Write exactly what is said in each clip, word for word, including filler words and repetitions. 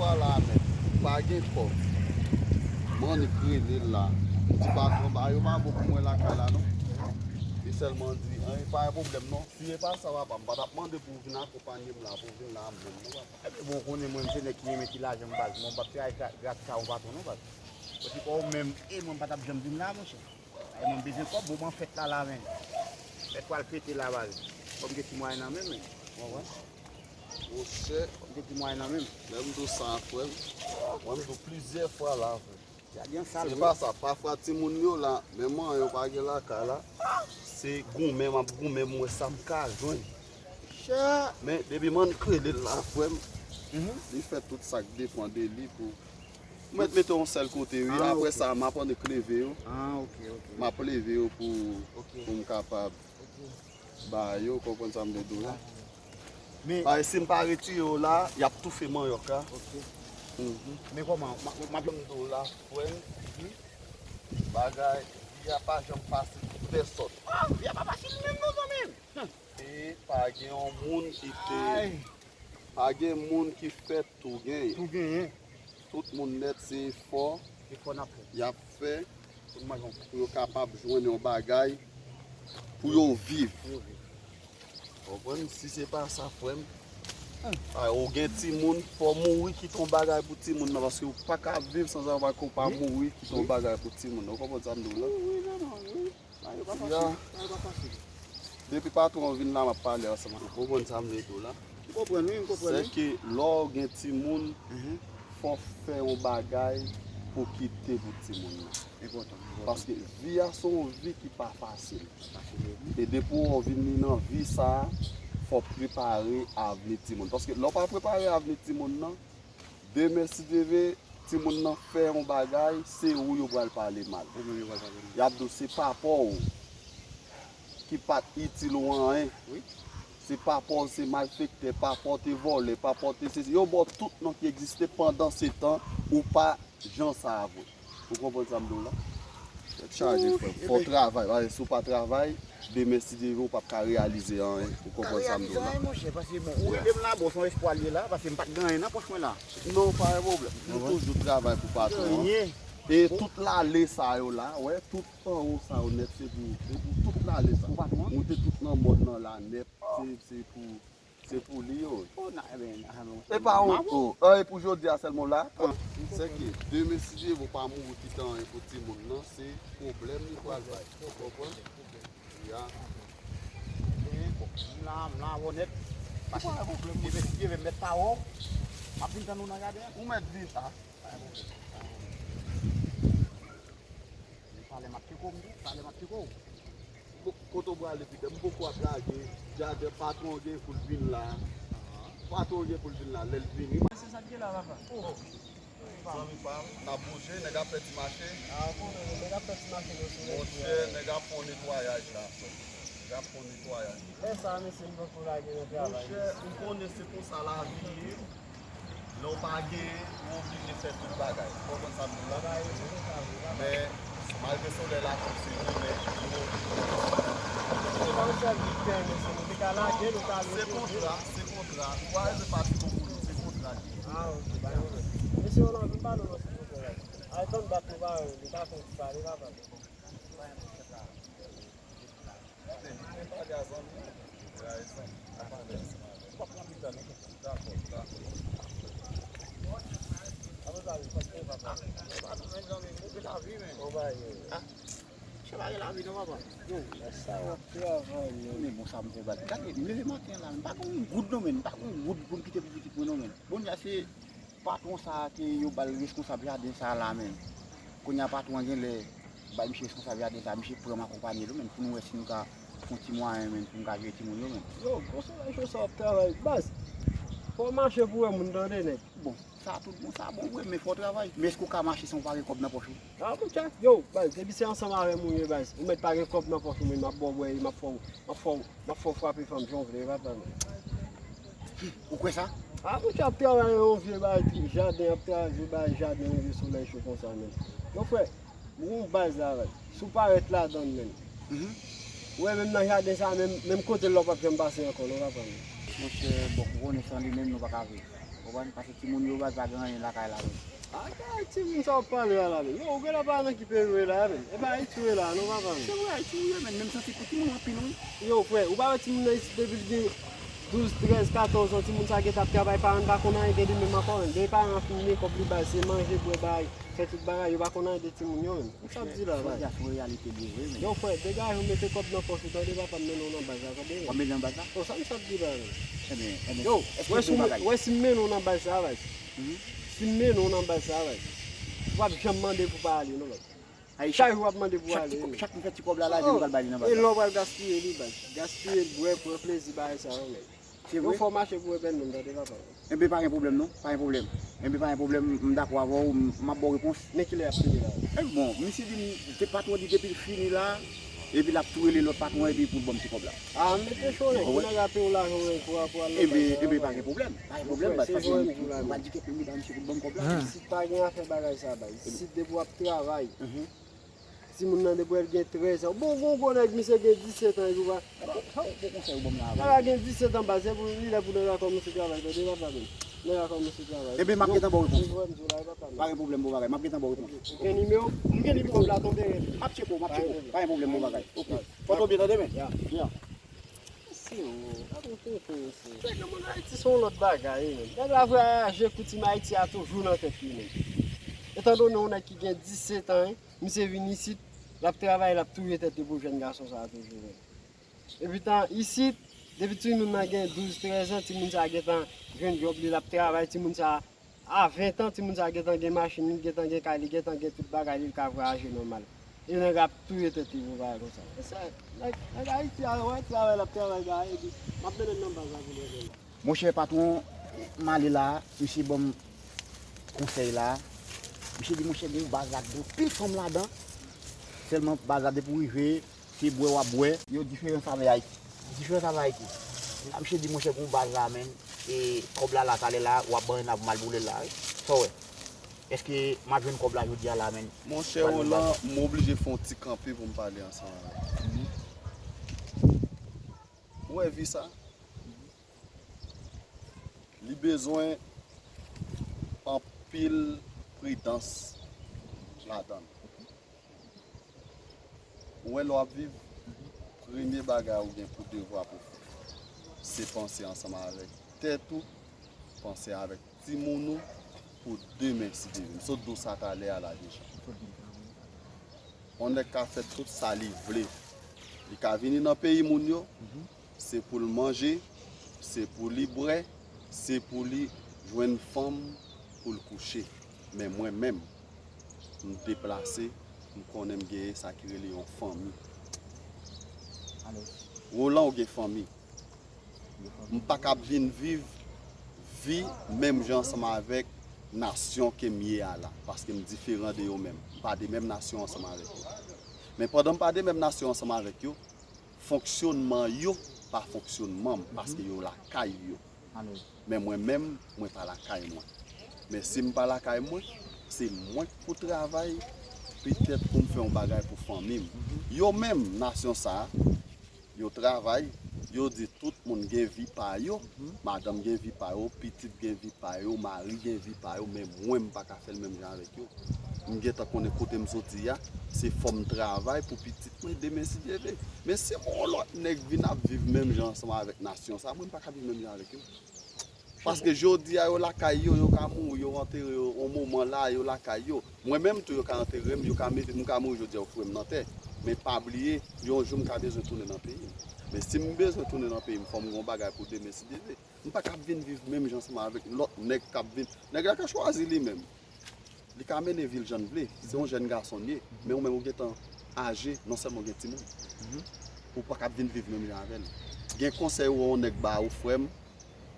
La menm, pa gen kòb. M annik rele l la. M di patwon, bagay yo pa bon pou mwen lakay la non. Li sèlman di, an, pa gen pwoblèm non. Si e pa sa, papa, m pa t ap mande pou w vin akonpanye m la, pou w vin la menm non, papa. Ebyen, bon, ou konnen mwen, m se nèg ki renmen ti lajan, baz. Mwen, m p ap travay gra-, gratisa yon patwon non, baz. Ou di pa ou menm, e mwen, m pa t ap janm vin la, monchè. E mwen, m bezwen kòb, moman fèt la, la, menm. Fèt pral pete la, baz. Fò m gen ti mwayen nan men m, menm. Ou konprann? Monchè, Fò m gen ti mwayen nan men m. Lè m di w sa, frè m, mwen, m di w plizyè fwa la, frè m. Gade yon sal, Se wi. pa sa, pafwa timoun yo la, menm manyen yo pa gen lakay la. Se goumen, m ap goumen, m wè sa m ka jwenn. Chè! Men, depi m annik rele l la, frè m, Mhm. li fè tout sa k depann de li pou. M mèt mete yon sèl kote, wi. Ah, Apre ok. sa, m ap annik leve yo. Ah, ok, ok. M ap leve yo pou, Ok. pou m kapab Ok. ba yo, konprann sa m vle di w la. Men Paske si m pa retire yo la, y ap toufe manyòk la. Ok. Mhm. Men kòman? M ap, m ap M di w la, frè m, Mhm. bagay, vi a pa janm fasil pou pèsòn. Ah, vi a pa fasil menm non, zanmi m. Hum. E pa gen yon moun ki te, Ay. pa gen moun ki fè tou genyen. Tou genyen. Tout moun nèt se efò Efò n ap fè. y ap fè Pou n manyen yon pou yo kapab jwenn yon bagay pou yo viv. Pou yo viv. Konprann? Si se pa sa, frè m, a, ou gen timoun, fò mouri kite yon bagay pou timoun nan, paske ou pa ka viv san sa, ou pa ka ou pa Wi. mouri kite yon Wi. bagay pou timoun nan. Ou konprann sa m di w la? Wi, wi, non, non, wi. Bagay yo pa fasil. Ya. Bagay yo pa fasil. Depi patwon an vin la, m ap pale ansanm ak ou. Ou konprann sa m vle di w la? M konprann, wi, m konprann, wi. Sèke lè w gen timoun, Mhm. fò w fè yon bagay pou kite pou timoun nan. Enpòtan, enpòtan. Paske vi a se yon vi ki pa fasil. Pa fasil, wi. E depi w vin nan vi sa a, fò w prepare avni timoun. Paske lè w pa prepare avni timoun nan, demen si Dye vle, timoun nan fè yon bagay, se ou yo pral pale mal. Ou menm yo pral pale mal. Y ap di w se papa w ki pa t itil ou anyen. Wi. Se papa w se malfektè, papa w te vòlè, papa w te sesi. Yo ba w tout non ki egziste pandan se tan ou pa jan sa a vre. Ou konprann sa m di w la? Tèt chaje, frè m. Fò w travay. Paske si w pa travay, demen, si Dye vle, ou p ap ka reyalize anyen. Ou konprann sa m di w la? Reyalize anyen, monchè, paske bon, ou rele m la, bon, se yon espwa l ye la, paske m pa t gen anyen nan pòch mwen la. Non, pa gen pwoblèm. M toujou travay pou patwon an. Anyen. E tout lale sa yo la, wè, tout anwo sa yo nèt, se pou, se pou tout lale sa. Pou patwon an? Moute tout nan mòn nan la nèt, se, se pou Se pou li yo. Oh, nan, e ben, ah, non. E pa yon, oh, an, e pou jodi a sèlman w la. Ah. Sèke demen, si Dye vle, ou pa mouri kite anyen pou timoun nan, se pwoblèm li pral bay. Ou konprann? Ya. E ben, bon, m la, m la avè w nèt. Ou pa gen pwoblèm. E ben, si Dye vle, m mèt pa wè w. M ap vin tann ou nan jaden an. Ou mèt vin, a. Pa gen pwoblèm. Talè m ap tcheke w, m di, talè m ap tcheke w. Bon, kote w prale, Pitè? M poko ap lage jaden, patwon an gen pou l vin la. Patwon an gen pou l vin la, lè l vini. Se sa k gen la, papa. Oh. Zanmi pa m, n ap bouje, nèg ap fè ti mache. Ah, bon, nèg ap fè ti mache nan solèy. Monchè, nèg ap fè yon netwayaj la, frè. Nèg ap fè yon netwayaj. Lè sa a, mesye, m poko lage nan travay. Monchè, ou konnen se konsa lavi ye. Lè w pa genyen, ou oblije fè tout bagay. Ou konprann sa m di w la? Men, malgre solèy la tonbe, men, nou oblije fè tout bagay. Se pa yon sèl biten, mesye, nou te ka lage, nou ka al repoze. Se kontra, se kontra. Ou pa bezwen fatige pou nou, se kontra ki ye. Ah, ok, pa gen pwoblèm. Mesye Roland, vin pale nou sou kontra la. Ay, tann dat nou pa, nou pa fè yon ti pale la, pale. Yo, lè sa w ap travay, men. Men bon, sa m fè baz. Gade, m leve maten la, m pa gen yon goud non, men. M pa gen yon goud pou m kite pou pitit mwen non, men. Bon, ya se Patwon sa a ke yo ba l reskonsab jaden sa a la menm. Kounye a patwon an genlè bay misye reskonsab jaden sa a, misye pran m akonpanye l wi menm pou nou wè si nou ka fè yon ti mwayen menm pou m ka jere timoun yo menm. Yo, gwo solèy cho sa w ap travay, baz. Fò w mache pou w wè moun tande nèg. Bon, sa tout bon, sa bon vre, men fò w travay. Men èske w ka mache san w pa gen kòb nan pòch ou? Ah, monchè, yo, baz, depi se ansanm avè m ou ye, baz, ou mèt pa gen kòb nan pòch ou, men m ap ba w bwè, m ap fè w, m ap fè w, m ap fè w frape fanm jan w vle, papa, men. Ou kwè sa? Ah, monchè, ap travay nan yon vye bagay, jaden, ap travay vye bagay, jaden, yon vye solèy cho konsa, men. Yo, frè, ou gon baz la, baz. Si w parèt ladan l, men. Mhm. Ou wè, menm nan jaden sa, menm, menm kote l la, w p ap janm pase ankò, non, papa, men. Monchè, bon, ou konnen san li menm, nou pa ka viv. Konprann? Paske timoun yo baz pa gen anyen lakay la menm. A, kay timoun sa w ap pale a la menm. Yo, ou genlè pa nan ki peyi w ye la menm. E pa Ayiti w ye la non, papa menm. Se vre, Ayiti w ye, men menm santi pou timoun w ap pini wi. Yo, frè, ou pa wè timoun nan isit depi l gen douz, trèz, katòz an, timoun sa gentan ap travay, paran l pa konn anyen de li menm ankò menm. Depi paran an fin gen kòb li ba l, se manje, bwè, bay, fè tout bagay, yo pa konn anyen de timoun yo menm. Sa w ap di la, baz? Jodi a se yon reyalite li ye vre, men. Yo, frè, degaje w mete kòb nan pòch ou, tande, papa m mennen w nan baz la, tande, men. W ap mennen w nan baz la? Bon, sa m sa ap di la, men. Ebyen, ebyen, yo, wè si w men-, wè si m mennen w nan baz sa, baz. Si m mennen w nan baz sa, baz. W ap janm mande pou pa ale, non, baz. Chak jou w ap mande pou ale, men. Chak m fè ti kòb la, la, vin pral bay li nan baz la. E lè w pral gaspiye li, baz. Gaspiye l, bwè, pran plezi, bagay sa yo, men. Se vre? Yo fè w mache pou ebèn menm, tande, papa. Enben, pa gen pwoblèm, non. Pa gen pwoblèm. Enben, pa gen pwoblèm, m dakò avè w, m, m ap ba w repons. Men kilè y ap fini la? E bon, misye di m, te patwon di depi l fini la, epi l ap tou rele lòt patwon epi pou l ban m ti kòb la. A, mete cho, nèg. Pou nèg ap peye w lajan, pou, pou al nan baz la. Enben, enben, pa gen pwoblèm. Pa gen pwoblèm, baz, paske m, m pral di kèk moun li ba misye pou l ban m kòb la. Isit pa gen afè bagay sa, baz. Isit depi w ap travay. Timoun nan depi w wè l gen trèz an. Bon, gon gwo nèg, misye gen disèt an epi w pa. Bon, sa w, bon konsèy ou ban m la, papa. Nèg la gen disèt an, baz, se pou li lè pou nèg la kòmanse travay, tande, papa menm. Nèg la kòmanse travay. Enben, m ap gentan ba w repons. Ou wè m di w la, papa menm. Pa gen pwoblèm, bon bagay, m ap gentan ba w repons. Ou gen nimewo, m gen nimewo w la, tonbe rele. M ap tcheke w, m ap tcheke w. Pa gen pwoblèm, bon bagay. Ok. Fò w tonbe, tande, men. Ya. Ya. Mesye, o, gade yon tonton, mesye. Nèg yo, moun Ayiti se yon lòt bagay, wi, menm. Nèg la vwayaje, koutim Ayiti a toujou nan tèt li, menm. Etandone yon nèg ki gen disèt an, wi, misye vin isit, l ap travay, l ap touye tèt li pou jèn gason sa a toujou, menm. Epi tan, isit, depi timoun nan gen douz, trèz an, timoun sa a gentan jwenn djòb li, l ap travay, timoun sa a A ven tan, timoun sa a gentan gen machin li, gentan gen kay li, gentan gen tout bagay li, li ka vwayaje nòmal. E nèg ap touye tèt li pou bagay konsa. Mesye, nèg, nèg Ayiti a, wè, travay l ap travay, bagay, epi m ap mennen l nan baz la pou l regle l. Monchè patwon, m ale la, misye ban m konsèy la. Misye di, monchè, gen yon baz la, gen anpil fanm ladan. Sèlman baz la depi w rive, se bwè w ap bwè. Yo diferans avè Ayiti. Diferans avè Ayiti. A, misye di, monchè, gon baz la, menm, e kòb la la, talè la, w ap ban n ap mal boule l la, wi. Sa w wè? Èske m ap jwenn kòb la jodi a la, menm? Monchè Roland, m oblije fè yon ti kanpe pou m pale ansanm avè w. Ou wè vi sa? Li bezwen anpil pridans ladan l. Ou wè lè w ap viv, premye bagay ou gen pou devwa pou fè, se panse ansanm avèk tèt ou, panse avèk timoun ou pou demen si Dye vle. M sot di w sa talè a la deja. Yon nèg ka fè tout sa li vle. Li ka vini nan peyi moun yo, se pou l manje, se pou li bwè, se pou li jwenn fanm pou l kouche. Men mwen menm, m deplase, m konnen m genyen sa ki rele yon fanmi. Roland, ou gen fanmi. M pa kab vin viv vi menm jan ansanm avèk nasyon ke m ye a la, paske m diferan de yo menm. M pa de menm nasyon ansanm avèk yo. Men pandan m pa de menm nasyon ansanm avèk yo, fonksyonman yo pa fonksyonman m, paske yo lakay yo. Men mwen menm, mwen pa lakay mwen. Men si m pa lakay mwen, se mwen k pou travay, petèt pou m fè yon bagay pou fanmi m. Yo menm, nasyon sa a, yo travay, yo di tout moun gen vi pa yo, madanm gen vi pa yo, pitit gen vi pa yo, mari gen vi pa yo, men mwen m pa ka fè l menm jan avèk yo. M gentan konnen kote m soti a, se fò m travay pou pitit mwen demen si Dye vle. Men si yon lòt nèg vin ap viv menm jan ansanm avèk nasyon sa, mwen m pa ka viv menm jan avèk yo. Paske jodi a yo lakay yo, yo ka mouri, yo antere yo, yon moman la, yo lakay yo. Mwen menm tou, yo ka antere m, yo ka mete, m ka mouri jodi a, yo foure m nan tè. Men pa bliye, yon jou m ka bezwen tounen nan peyi m. Men si m bezwen tounen nan peyi m, fò m gen yon bagay pou demen si Dye vle. M pa kab vin viv menm jan ansanm avèk lòt nèg k ap vin. Nèg la ka chwazi li menm. Li ka mennen vi l jan l vle. Se yon jèn gason l ye. Men ou menm ou gentan aje, non sèlman ou gen timoun. Ou pa kab vin viv menm jan avè l. Gen konsèy ou wè yon nèg ba ou, frè m,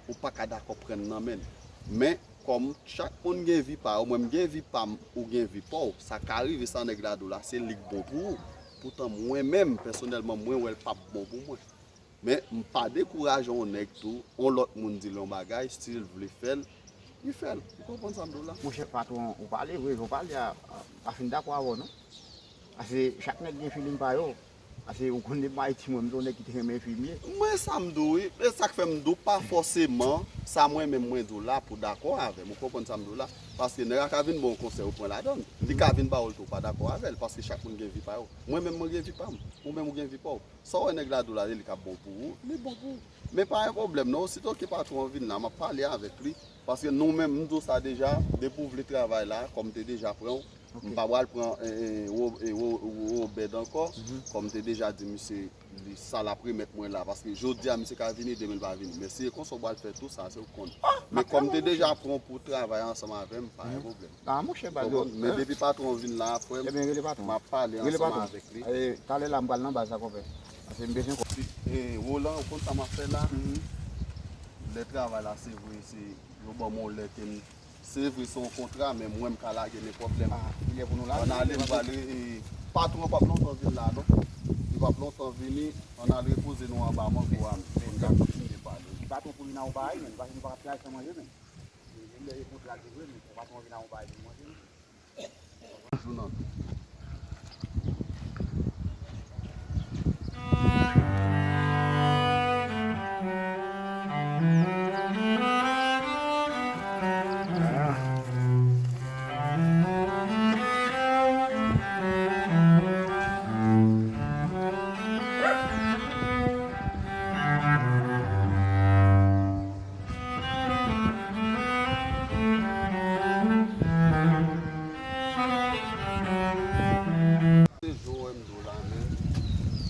ou pa ka dakò pran l nan men l. Men, kòm chak moun gen vi pa yo, mwen m gen vi pa m, ou gen vi pa w, sa ka rive sa nèg la di w la, se li k bon pou ou. Poutan mwen menm, pèsonèlman, mwen wè l p ap bon pou mwen. Men, m pa dekouraje yon nèg tou, yon lòt moun di l yon bagay, si l vle fè l, li fè l. Ou konprann sa m di w la? Monchè patwon, ou pale vre, jan w pale a, m pa fin dakò avè w non. Paske chak nèg gen feeling pa yo. Paske ou konn depi m Ayiti mwen, m se yon nèg ki te renmen enfimye. Mwen sa m di w wi, men sa k fè m di w pa fòseman Sa mwen menm mwen di w la pou dakò avè m, ou konprann sa m di w la? Paske nèg la ka vin ba w konsèy ou pran ladan l. Li ka vin ba w l tou, ou pa dakò avè l, paske chak moun gen vi pa yo. Mwen menm mwen gen vi pa m, ou menm ou gen vi pa w. Sa w wè nèg la di w la, li k ap bon pou ou, li bon pou ou. Men pa gen pwoblèm non, osito ke patwon an vin la, m ap pale avèk li. Paske nou menm, m di w sa deja, depi w vle travay la, kòm m te deja pran w, m pa pral pran eh, eh, Wo- eh, Wo- Wo- Wobèd ankò, kòm m te deja di misye, li sa l ap remèt mwen la, paske jodi a misye ka vini, demen l pa vini. Men si e konsa w pral fè tou, sa se ou k konn. Men kòm m te deja pran w pou w travay ansanm avè m, pa gen pwoblèm. Ah, monchè, pa gen pwoblèm. Men depi patwon vin la, frè m, m ap pale ansanm avèk li. Talè la, m pral nan baz la, konpè. Paske m bezwen kòb. Eh, Roland, ou konn sa m ap fè la? Lè travay la, se vre, se yo ban m yon lè ke m Se vre, se yon kontra, men mwen m ka lage nenpòt lè. Ah, kilè pou nou lage? Ann ale, m prale, eh, patwon an p ap lontan vin la, non. Li p ap lontan vini, ann al repoze nou anba mango a, men n ka kontinye pale. Patwon pou vin anba a, men, paske nou pa ka fè al san manje, men. Lè e kontra li vre, men, fò patwon vin anba a pou manje, men. Jou nan tou. Se jou wè m di w la, men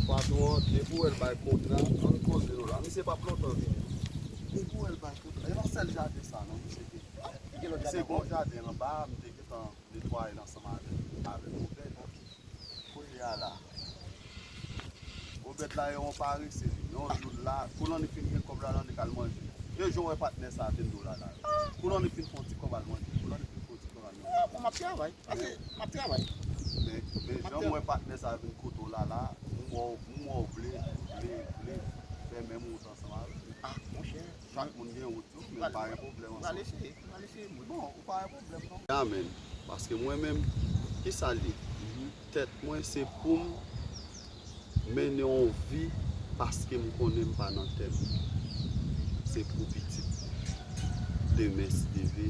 patwon an, depi w wè l bay kontra, ann koze nou la. Misye p ap lontan vini. Depi w wè l bay kontra, e pa sèl jaden sa non, misye te. Misye gen yon jaden anba, m te gentan netwaye l ansanm avèk, avèk Obèd. Kounye a la, Obèd la e yon parese li. Yon jou l la, kou Lannik fin gen kòb la, Lannik al manje. E jan w wè patnè sa a vin di w la la. Kou Lannik fin fè yon ti kòb al manje. Kou Lannik fin fè yon ti kòb al manje. Ah, bon, m ap travay. Pase, m ap travay. Men, men jan m wè patnè sa a vin kote w la la, m wè w, m wè w vle, vle, vle fè menm wout ansanm avè l. Ah, monchè. Chak moun gen wout yo, men pa gen pwoblèm ansanm. Pral eseye, pral eseye mwen. Bon, ou pa gen pwoblèm non. Amen. Paske mwen menm, ki sa l ye? Tèt mwen se pou m mennen yon vi paske m konnen m pa nan tè m. Se pou pitit. Demen, si Dye vle,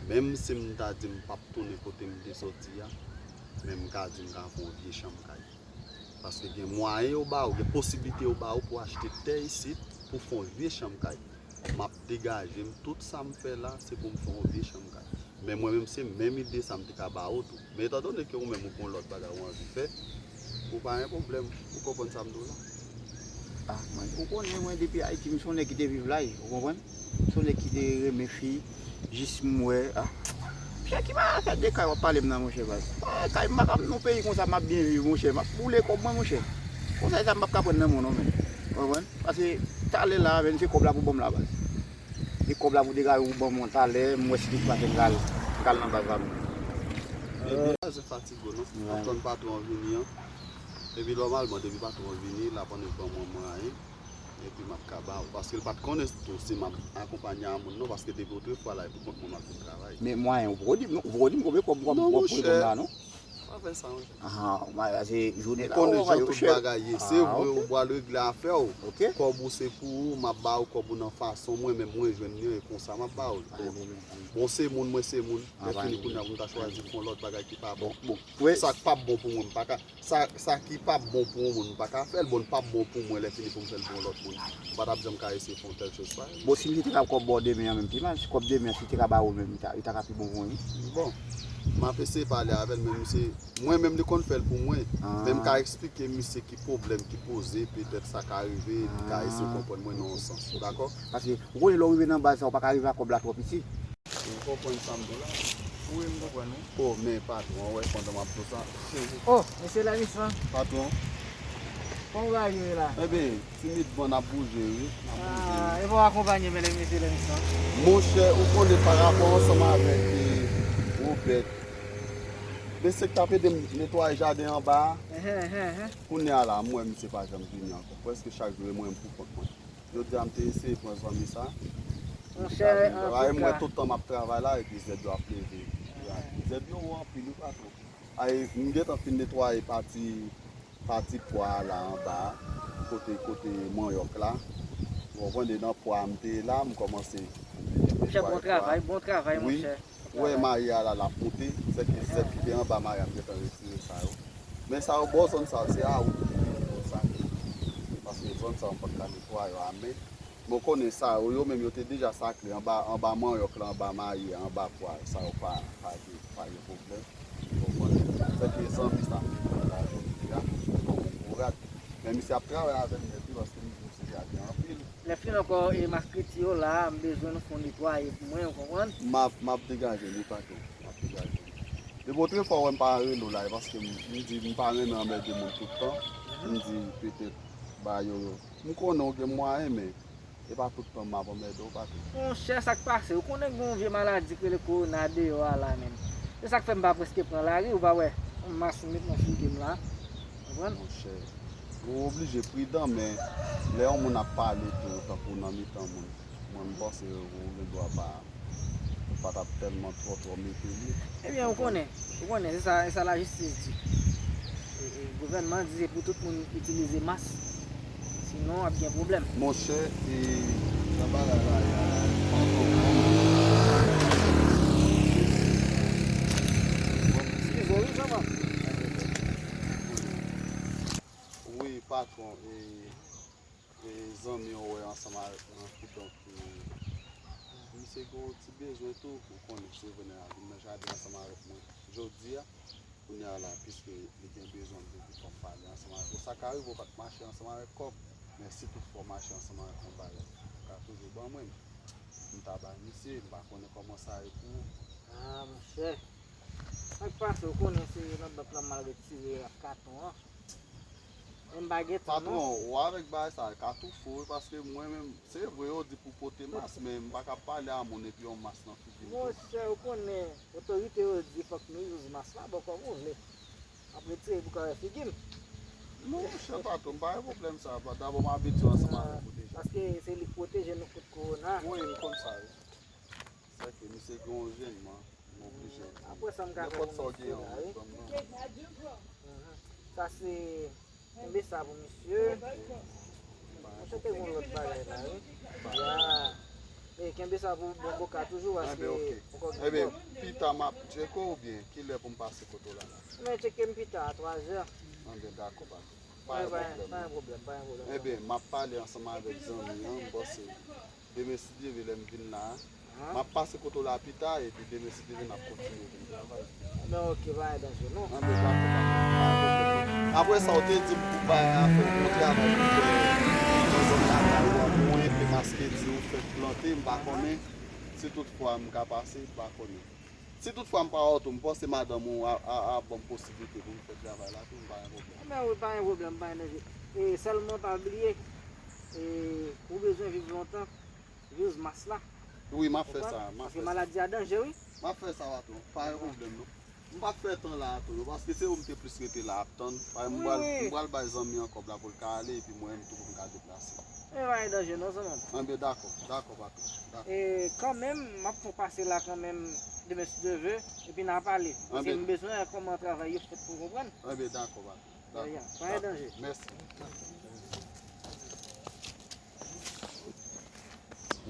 menm si m ta di m p ap tounen kote m te sòti a, men m ka di m ka fè yon vye chanm kay. Paske gen mwayen yo ba ou, gen posiblite yo ba ou pou achte tè isit, pou fè yon vye chanm kay. M ap degaje m, tout sa m fè la, se pou m fè yon vye chanm kay. Men mwen menm, se menm ide sa m te ka ba ou tou. Men etandone ke ou menm ou gen yon lòt bagay ou anvi fè, ou pa gen pwoblèm. Ou konprann sa m di w la? Ah, mwen, ou konnen mwen depi Ayiti, m se yon nèg ki te viv la, ou konprann? M se yon nèg ki te renmen fi, jis m wè, ah. Chè ki pa fè de kay w ap pale m nan, monchè, baz. Ah, kay m pa ka, m nan peyi konsa, m ap byen viv, monchè. M ap boule kòb mwen, monchè. Konsèy sa m p ap ka pran nan men w non, men. Ou konprann? Paske talè la, men, se kòb la pou ban m la, baz. Se kòb la pou degaje pou ban m talè, m wè si tout pase m kal, m kal nan baz la menm. Ebyen, pa bezwen fatige w non. Ap tann patwon an vini an. Epi nòmalman, depi patwon an vini, l ap annik ban mwen mwayen. Epi m ap ka ba ou. Paske l pa t konnen tou si m ap akonpanye a moun non, paske depi otrefwa la, e pou kont mwen m ap vin travay. Men mwayen, ou poko di m non, ou poko di m konbyen kòb w ap, w ap pran la non. Pa fè sa, monchè. Ah, ou pa se jounen la, ou konnen jan tout bagay ye. Se vre, ou pral regle afè w. Kòb ou se pou ou, m ap ba ou kòb ou nan fason mwen menm mwen jwenn li, e konsa m ap ba ou l. Bon, se moun, mwen se moun. Lè fini kounye a pou m ta chwazi fè yon lòt bagay ki pa bon. Sa k p ap bon pou mwen, m pa ka, sa, sa ki p ap bon pou yon moun, m pa ka fè l. Bon, l p ap bon pou mwen, lè fini pou m fè l pou yon lòt moun. M pa t ap janm ka eseye fè yon tèl choz parèy. Bon, si m te ka kòb ba w demen an menm pi mal, si kòb demen an, si te ka ba ou menm, li ta, li ta ka pi bon pou mwen, wi. Bon, m ap eseye pale avè l, men misye, mwen menm li konn fè l pou mwen. Men m ka eksplike misye ki pwoblèm ki poze, petèt sa ka rive, li ka eseye konprann mwen nan yon sans. Ou dakò? Paske, ou konnen lè w rive nan baz sa, ou pa ka rive a kòb la twò piti. Ou konprann sa m di w la? Wi, m konprann, wi. O, men patwon, wè, pandan m ap di w sa. O, mesye Lèmistan. Patwon. Kòman bagay yo ye la? Enben, timidman n ap bouje, wi. N ap bouje, wi. Ah, e bon, akonpanye, men, mesye Lèmistan. Monchè, ou konnen pa rapò ansanm avèk, eh, Wobèt. Mesye k t ap ede m netwaye jaden anba a. Enhen, enhen, enhen. Kounye a la, m wè misye pa janm vini ankò. Prèske chak jou, e mwen menm pou kont mwen. Jodi a, m te eseye pran zanmi sa. Monchè, antouka. Paske m wè tout tan m ap travay la, epi zèb yo ap leve. Zèb yo wo anpil, wi, patwon. Ay, m gentan fin netwaye pati, pati pwa a la anba a, kote, kote manyòk la. Ou konprann, e nan pwa m te ye la, m kòmanse vin gen pwa e pwa. Monchè, bon travay, bon travay, monchè. Ou wè marye a la, l ap monte, sèke zèb ki te anba marye a, m gentan retire sa yo. Men sa yo, bò zòn sa yo, se a ou pou vin pou sakle. Paske zòn sa yo, m pa t ka netwaye yo a men. Men w konnen sa yo, yo menm, yo te deja sakle anba, anba manyòk la, anba marye a, anba pwa, sa yo pa, pa gen, pa gen pwoblèm. Ou konprann? Sèke zanmi sa m te pran la jodi a, bon, bon kouraj. Men misye ap travay avè m nèt wi, paske m di misye deja gen anpil. Lè fin ankò, e mas kreti yo la, m bezwen nou fè yon netwaye pou mwen, ou konprann? M ap, m ap degaje li, patwon. M ap degaje li. Depi w trè fò, wè m pa rele w la, e paske m, m di m pa renmen anmède moun tout tan. M di petèt ba yo, m konnen w gen mwayen, men e pa tout tan m ap anmède w, patwon. Monchè, sa k pase? Ou konnen gen yon vye maladi ki rele kowona deyò a la menm. Se sa k fè m pa prèske pran lari, ou pa wè yon mas m met nan figi m la. Konprann? Monchè, ou oblije pridan, men lè yon moun ap pale tou, tankou nan mitan moun, mwen, m panse ou gen dwa pa, ou pa t ap tèlman twò, twò mete li. Ebyen, ou konnen, ou konnen, se sa, se sa lajistis di. E, e, gouvènman di se pou tout moun itilize mas, sinon ap gen pwoblèm. Monchè, e, nan bagay la, y a pa twò. Eskize wi, kòman? Wi, patwon, e, e zanmi w wè ansanm avèk mwen, kidonk, e, misye gen yon ti bezwen tou, ou konnen, se vre, l vin nan jaden ansanm avèk mwen jodi a. Kounye a la, piske li gen bezwen m te di fò m pale ansanm avèk ou. Sa ka rive w pa t mache ansanm avèk kòb, men si toutfwa w mache ansanm avèk yon bagay, ou ka toujou ban mwen l. M ta bay misye, m pa konnen kòman sa ye pou ou. Ah, monchè. Sa k pase, ou konnen se nan bank la m al retire ak katon an. Men m pa gen tan, non. Patwon, ou avèk bagay sa, ka tou fou wi, paske mwen menm, se vre yo di pou pote mas, men m pa ka pale a moun epi yon mas nan figi m tou. Monchè, ou konnen, otorite yo di fòk nou use mas la, bon, kòm ou vle. M ap retire pou ka wè figi m. Non, monchè, patwon, m pa gen pwoblèm sa. Dabò, m abitye ansanm avèk ou deja. Paske se li k pwoteje nou kont kowona. Wi, m konn sa, wi. Sèke misye gen yon jennman, m oblije. Apre sa, m ka fè pou misye la, wi. Mhm. Sa se, kenbe sa pou misye. Mwen te gen yon lòt bagay la, wi. Ya. E kenbe sa pou bon boka toujou, paske poko gen. Ebyen, pita m ap tcheke w oubyen kilè pou m pase kote w la? Men tcheke m pita a twa zè. Anben, dakò, pa, pa gen pwoblèm, non. Pa gen pwoblèm, pa gen pwoblèm. Ebyen, m ap pale ansanm avèk zanmi an, m panse demen, si Dye vle, lè m vin la a, m ap pase kote w la pita, epi demen, si Dye vle, n ap kontinye vin travay. Men ok, pa gen danje, non. Anben, dakò, pa, pa gen pwoblèm, non. Apre sa, w te di m pou bay afè yon travay pou fè nan zòn lakay ou an, pou yon enpe mas kredi ou fèk plante, m pa konnen. Si toutfwa m ka pase, m pa konnen. Si toutfwa m pa wè w tou, m panse madanm ou a, a, a ban m posiblite pou m fè travay la tou, m pa gen pwoblèm. Anben wi, pa gen pwoblèm, pa gen danje. E sèlman pa bliye, e, ou bezwen viv lontan, use mas la. Wi, m ap fè sa, m ap fè sa. Paske maladi a danje, wi. M ap fè sa, patwon. Pa gen pwoblèm, non. M p ap fè tan la a tou, non, paske se ou m te plis rete la ap tann. Paske m pral, m pral bay zanmi an kòb la pou l ka ale, epi mwen menm tou pou m ka deplase. E pa gen danje non, zanmi m. Anben, dakò, dakò, patwon, dakò. E kanmenm, m ap fè w pase la kanmenm, demen si Dye vle, epi n a pale. Paske m bezwen wè kòman travay yo fèt pou w konprann. Anben, dakò, patwon, dakò. Ya, ya, pa gen danje. Mèsi.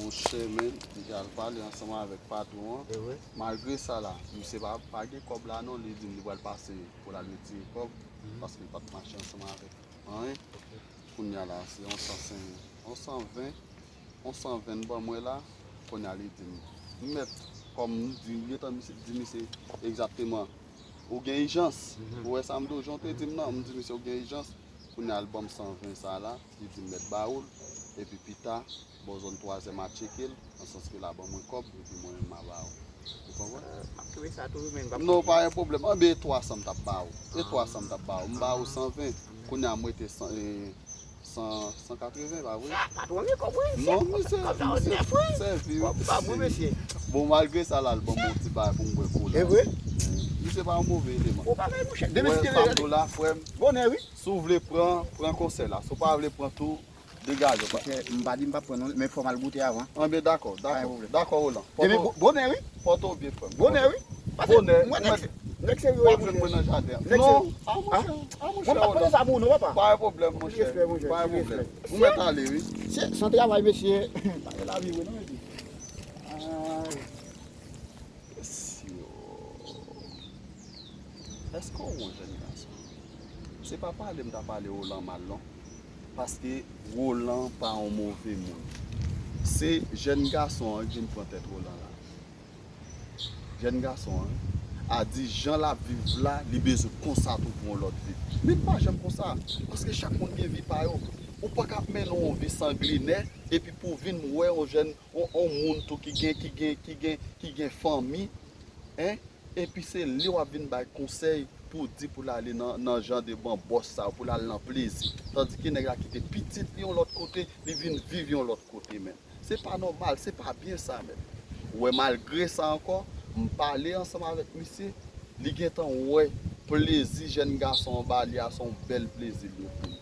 Monchè, men, m te al pale ansanm avèk patwon an. Malgre sa la, misye pa, pa gen kòb la non, li di m li pral pase pou l al retire kòb, paske l pa t mache ansanm avèk anyen. Kounye a la, se yon san senk, yon san ven, yon san ven ban mwen la. Kounye a li di m, m mèt, kòm m di, m gentan misye, di misye egzakteman, ou gen ijans. Ou wè sa m di w, jan w te di m nan, m di misye ou gen ijans. Kounye a l ban m san ven sa la, li di m mèt ba ou l, epi pita, bò zòn twa zè m a tcheke l, nan sans ke l a ban mwen kòb, epi mwen menm m a ba ou. Ou konprann? M ap kenbe sa tou wi, men m p ap... Non, pa gen pwoblèm. Anben, e twa san m t ap ba ou. E twa san m t ap ba ou. M ba ou san ven. Kounye a m rete san, e, san, san katreven, pa vre? Ah, patwon, gen kòb wi. Non, misye, misye sèvi wi. Kòb pa mwen, mesye. Bon, malgre sa la, l ban m yon ti bagay pou m bwè kola. E vre? Misye pa yon move eleman. Ou pa gen, monchè. Demen si Dye vle, frè m. Bonè wi. Si w vle pran, pran konsèy la. Si w pa vle pran tou, degaje w. Monchè, m pa di m p ap pran non, men fò m al goute avan. Anben, dakò, dakò. Dakò, Roland. Demen bonè wi. Pòte w byen, frè m. Bonè wi. Bonè. Mwen nèt. Nèg serye, w ap jwenn mwen nan jaden an. Non, a monchè, a monchè, mwen pa konn sa pou ou non, papa. Pa gen pwoblèm, monchè. Pa gen pwoblèm. Ou mèt ale, wi. Se san travay, mesye. Pa gen lavi vre non, mesye. Ay. Mesye. Èske w yon jèn gason? Se pa pale m ta pale Roland mal non. Paske Roland pa yon move moun. Se jèn gason an ki vin pran tèt Roland la. Jèn gason an a di jan l ap viv la, li bezwen konsa tou pou yon lòt vi. Men li pa janm konsa, paske chak moun gen vi pa yo. Ou pa ka ap mennen yon vi sanglinè, epi pou w vin wè yon jèn, yon, yon moun tou ki gen, ki gen, ki gen, ki gen fanmi, en, epi se li w ap vin bay konsèy pou w di pou l ale nan, nan jan de banbòs sa yo, pou l al nan plezi. Tandike nèg la kite pitit li yon lòt kote, li vin viv yon lòt kote menm. Se pa nòmal, se pa byen sa menm. Ou wè, malgre sa ankò, m pale ansanm avèk misye, li gentan wè plezi jèn gason an ba li a, se yon bèl plezi l ye pou li.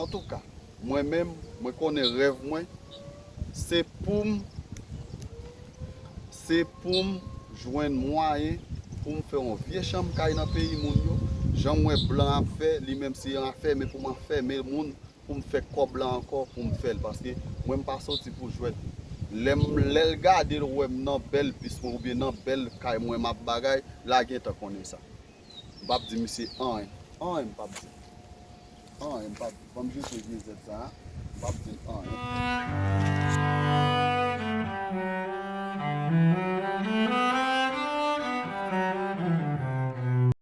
Antouka, mwen menm, mwen konnen rèv mwen, se pou m, se pou m jwenn mwayen pou m fè yon vye chanm kay nan peyi moun yo, jan m wè blan ap fè, li menm se anfèmen pou m anfèmen moun, pou m fè kòb la ankò, pou m fè l, paske mwen m pa soti pou jwèt. Lè m, lè l gade l wè m nan bèl bis mwen oubyen nan bèl kay mwen m ap bagay, l a gentan konnen sa. M p ap di misye anyen. Anyen m p ap di. Anyen m p ap di. Ban m jete vye zèb sa a. M p ap di l anyen.